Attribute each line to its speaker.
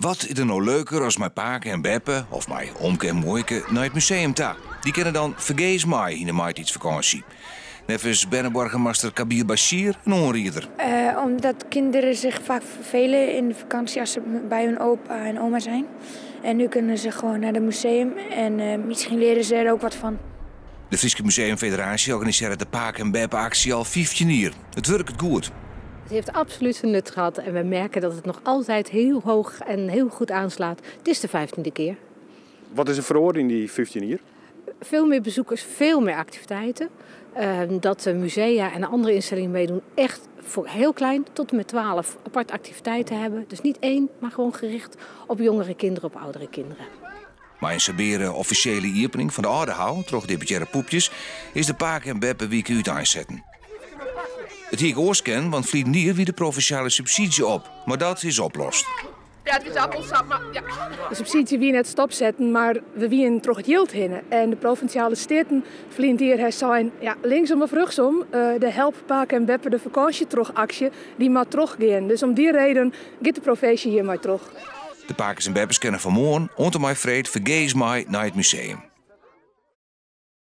Speaker 1: Wat is der no leuker as mei pake en beppe of mei omke en muoike nei it museum ta? Dy kinne dan fergees mei yn de maitiidsfakânsje. Neffens berneboargemaster Kabir Bashir in oanrieder.
Speaker 2: Omdat kinderen zich vaak vervelen in de vakantie als ze bij hun opa en oma zijn. En nu kunnen ze gewoon naar het museum en misschien leren ze er ook wat van.
Speaker 1: De Fryske Museumfederaasje organisearret de Pake en Beppe-aksje al 15 jier. It wurket goed.
Speaker 3: Het heeft absoluut zijn nut gehad en we merken dat het nog altijd heel hoog en heel goed aanslaat. Het is de 15e keer.
Speaker 4: Wat is der feroare yn dy 15 jier?
Speaker 3: Veel meer bezoekers, veel meer activiteiten. Dat de musea en andere instellingen meedoen, echt voor heel klein tot en met 12 aparte activiteiten hebben. Dus niet één, maar gewoon gericht op jongere kinderen, op oudere kinderen.
Speaker 1: Mei in sabeare offisjele iepening fan de Aldehou troch deputearre Poepjes is de Pake en Beppe wike úteinsetten. It hie ek oars kinnen, want ferliden jier wie de provinsjale subsydzje op, mar dat is oplost.
Speaker 5: Ja, it is appelsap, mar ja.
Speaker 6: De subsydzje wie net stopsetten, mar we wienen troch it jild hinne. En de provinsjale steaten ferline jier ha sein, ja, linksom of rjochtsom, de Help Pake en Beppe de fakânsje troch aksje, dy moat trochgean. Dus om dy reden giet de provinsje hjirmei troch.
Speaker 1: De pakes en beppes kinne fan moarn oant en mei freed fergees mei nei it museum.